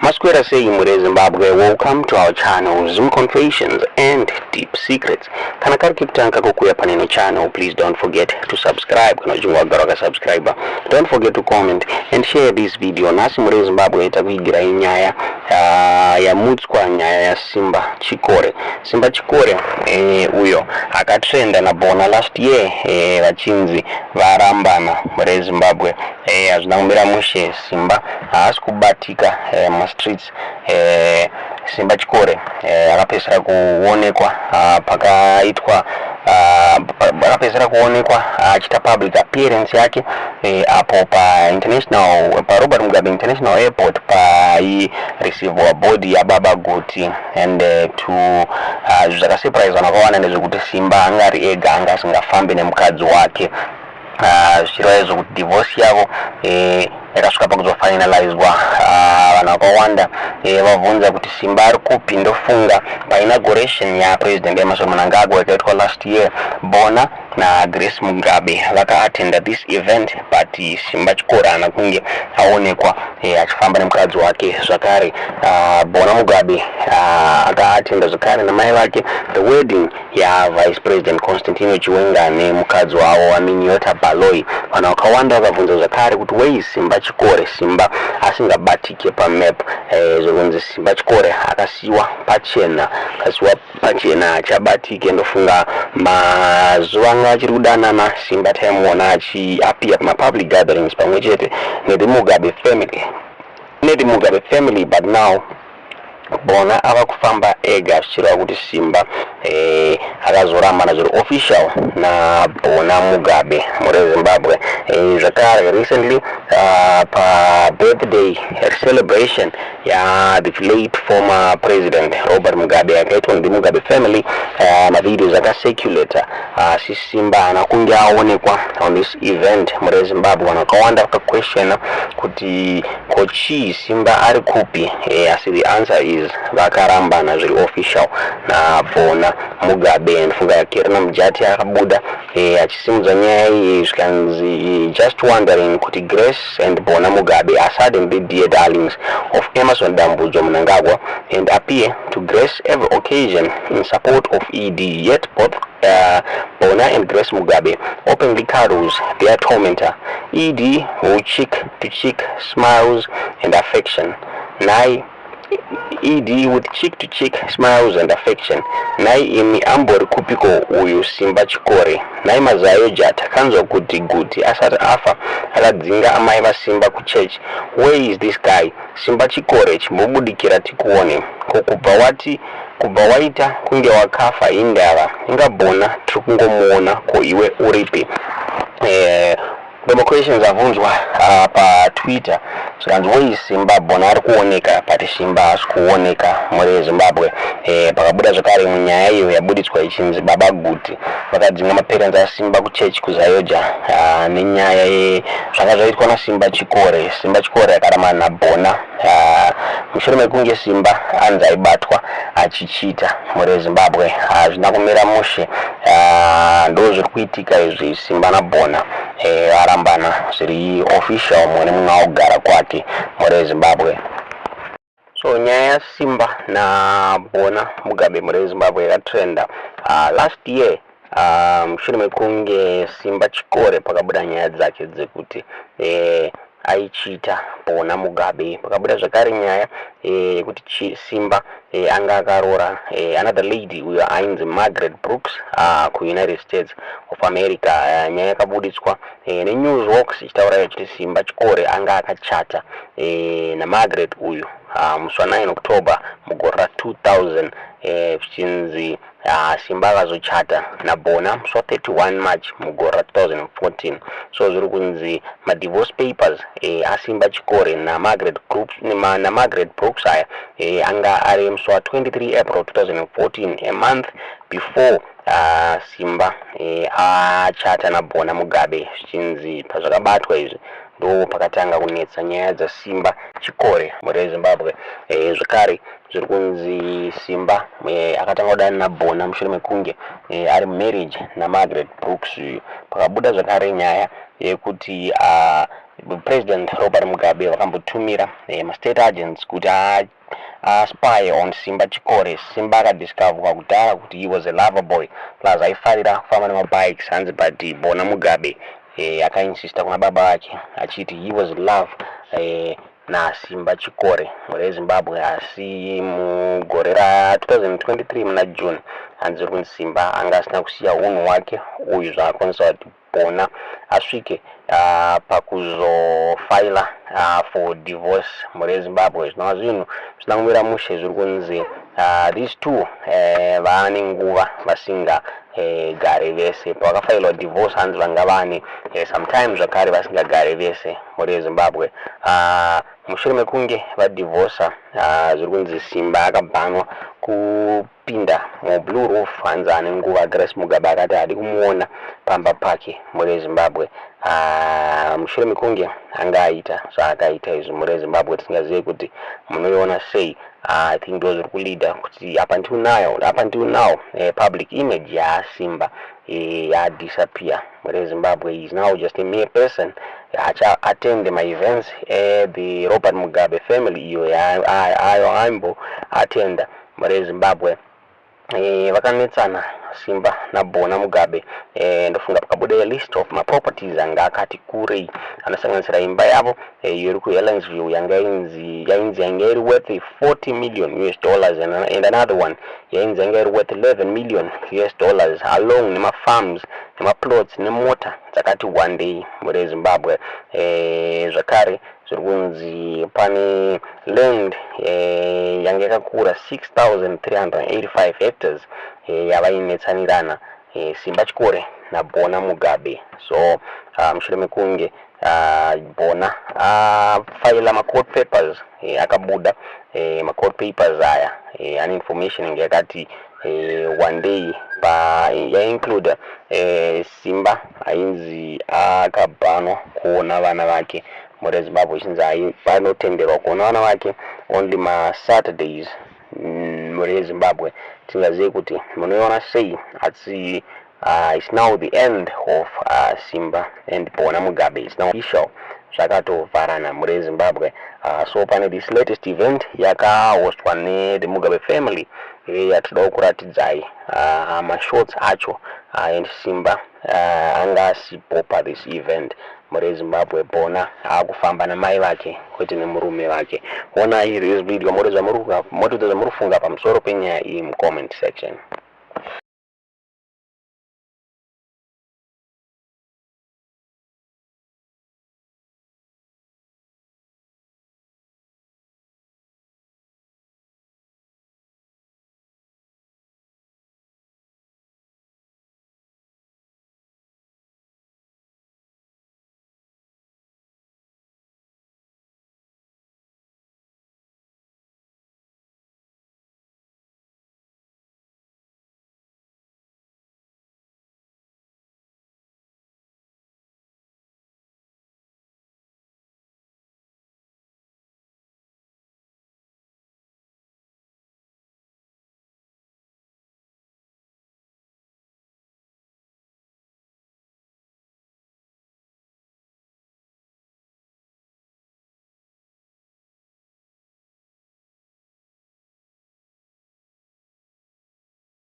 Maswera sei muri Zimbabwe? Welcome to our channel, Zoom Confessions and Deep Secrets. Kana kari kekutanga kukuya paneno channel, please don't forget to subscribe. Kana uchinge wagara wakasubscribe, don't forget to comment and share this video. Nhasi muri Zimbabwe takuigirai nyaya yamutswa, nyaya yaSimba Chikore. Simba Chikore uyo akatrenda naBona last year, vachinzi varambana. Muri Zimbabwe, hazvina kumira mushe. Simba haasi kubatika mumastreets. Simba Chikore akapedzisira kuonekwa pakaitwa akapedzisira kuonekwa achiita public appearance yake apo painternational, paRobert Mugabe International Airport, paireceivewa body yaBaba Guti. And to zvakasurprise vanhu vakawanda ndezvekuti Simba anga ari ega, anga asingafambi nemukadzi wake, zvichireva izvo kuti divorce yavo yakasvika pakuzofinalizwa. Vanhu vakawanda vabvunza kuti Simba ari kupi. Ndofunga painauguration yaPresident Emmerson Mnangagwa yakaitwa last year, Bona naGrace Mugabe vakaattenda this event, but Simba Chikore haana kunge aonekwa achifamba nemukadzi wake. Zvakare Bona Mugabe akaattenda zvakare namai vake the wedding yaVice President Constantino Chiwenga nemukadzi wavo Aminiyota Baloyi. Vanhu vakawanda vakabvunza zvakare kuti wei Simba Chikore, Simba asingabatike pamap. Zvekunzi Simba Chikore akasiyiwa pachena, akasiyiwa pachena, achabatike. Ndofunga mazuva anga achiri kudanana Simba taimuona achiappear pamapublic gatherings pamwe chete nethe Mugabe family, nethe Mugabe family, but now Bona ava kufamba ega, zvichireva kuti Simba akazorambana zviri official naBona Mugabe muri Zimbabwe. Zvakare recently pabirthday celebration ya the late former President Robert Mugabe yakaitwa nethe Mugabe family, mavideos akacirculata, asi Simba haana kunge aonekwa on this event. Muri Zimbabwe, vanhu vakawanda vakaquestiona kuti kochii, Simba ari kupi? Asi the answer is vakarambana zviri official naBona Mugabe. Ndifunga Kerina Mujati akabuda achisimudza nyaya iyi, zvikanzi, "Just wondering kuti Grace and Bona Mugabe are suddenly dear darlings of Emmerson Dambudzo Mnangagwa and appear to grace every occasion in support of ED, yet both Bona and Grace Mugabe openly cuddles their tormentor ED, who cheek to cheek smiles and affection. Nai ED with cheek to cheek smiles and affection. Nai imi, ambori kupiko uyu Simba Chikore? Nai Mazayoja, takanzwa kuti Guti asati afa akadzinga amai vaSimba kuchurch. Where is this guy? Simba Chikore, chimbobudikira tikuone. Ko kubva wati, kubva waita kunge wakafa, indava? Ingabhona tiri kungomuona, ko iwe uripi?" Questions abvunzwa paTwitter, zvikanzi, "Wei Simba? Bona ari kuoneka, but Simba haasi kuoneka." Muri Zimbabwe, pakabuda zvakare imwe nyaya iyo yabuditswa ichinzi Baba Guti vakadzinga maparents aSimba kuchechi kuZAOGA nenyaya zvanga zvaitwa naSimba Chikore. Simba Chikore akarambana naBona mushure mekunge Simba anzi aibatwa achichita. Muri Zimbabwe, hazvina kumira mushe. Ndo zviri kuitika izvi. Simba naBona varambana zviri official, mumwe nemumwe akugara kwake. Muri Zimbabwe, so nyaya yaSimba naBona Mugabe muri Zimbabwe yakatrenda last year mushure mekunge Simba Chikore pakabuda nyaya dzake dzekuti aichita Bona Mugabe. Pakabuda zvakare nyaya yekuti Simba anga akaroora another lady uyo ainzi Margaret Brooks kuUnited States of America. Nyaya yakabuditswa neNewsHawks ichitaura ichiti Simba Chikore anga akachata naMargaret uyu musi wa9 October mugore ra2000, zvichinzi Simba akazochata naBona musi wa31 March mugore ra2014. So zviri kunzi madivorce papers aSimba Chikore naMargaret Brooks, naMargaret Brooks aya anga ari musi wa23 April 2014, a month before Simba achata naBona Mugabe. Zvichinzi pazvakabatwa izvi Ndo pakatanga kunetsa nyaya dzaSimba Chikore mhuri yeZimbabwe. Zvekare zviri kunzi Simba akatanga kudana naBhona mushure mekunge ari mumarriage naMargaret Brooks. Pakabuda zvakare nyaya yekuti President Robert Mugabe vakambotumira mastate agents kuti aspy on Simba Chikore. Simba akadiscoverwa kudhara kuti he was a lover boy, plus aifarira kufamba nemabikes, hanzi. But Bona Mugabe akainsista kuna baba vake achiti he was in love naSimba Chikore, mhuri yeZimbabwe. Asi mugore ra2023 muna June, hanzi uri kunzi Simba anga asina kusiya unhu hwake uyu, zvaakwanisa kuti Bona asvike pakuzofaila for divorce, mhuri yeZimbabwe. Zvinova zvinhu zvisina kumira mushe. Zviri kunzi these two vaane nguva vasingagare vese. Pavakafailwa divorce, hanzi vanga vane sometimes zvakare vasingagare vese, mhuri yeZimbabwe. Mushure mekunge vadhivhosa, zviri kunzi Simba akabhanwa kupinda muBlue Roof. Hanzi ane nguva Grace Mugabe akati haadi kumuona pamba pake, mhuri yeZimbabwe, mushure mekunge anga aita zvaakaita izvi, mhuri yeZimbabwe. Tisingazive kuti munoiona sei. I think ndo zviri kuleada kuti up until now public image yaSimba yadisappear, mhuri yeZimbabwe. Is now just a mere person acha-attend maevents the Robert Mugabe family iyo ayo aimbo attenda, mhuri yeZimbabwe. Vakanetsana Simba naBona Mugabe. Ndofunga pakabuda list of maproperties anga akati kurei, anosanganisira imba yavo iyo iri kuHelensville, yanga inzi yainzi yanga iri worth 40 million US dollars, and another one yainzi yanga iri worth 11 million US dollars, along nemafarms, nemaplots, nemota dzakati wandei, mhuri yeZimbabwe. Zvakare zviri kunzi pane land yanga yakakura 6385 hectares yavainetsanirana Simba Chikore naBona Mugabe. So mushure mekunge Bona afaila macourt papers, akabuda macourt papers aya ane information inge yakati one day pa yainclude Simba ainzi akabhanwa kuona vana vake, mhuri yeZimbabwe, ichinzi vanotenderwa kuona vana vake only maSaturdays, mhuri yeZimbabwe. Tingazive kuti munoiona sei, asi it's now the end of Simba and Bona Mugabe. It's now official, zvakatovharana, mhuri yeZimbabwe. So pane this latest event yakahostwa nethe Mugabe family yatodawo kuratidzai mashots acho, and Simba anga asipo pathis event, mhuri yeZimbabwe. Bona akufamba namai vake, kwete nemurume vake. Onai this video, motidza zvamuri kufunga pamusoro penyaya iyi mucomment section.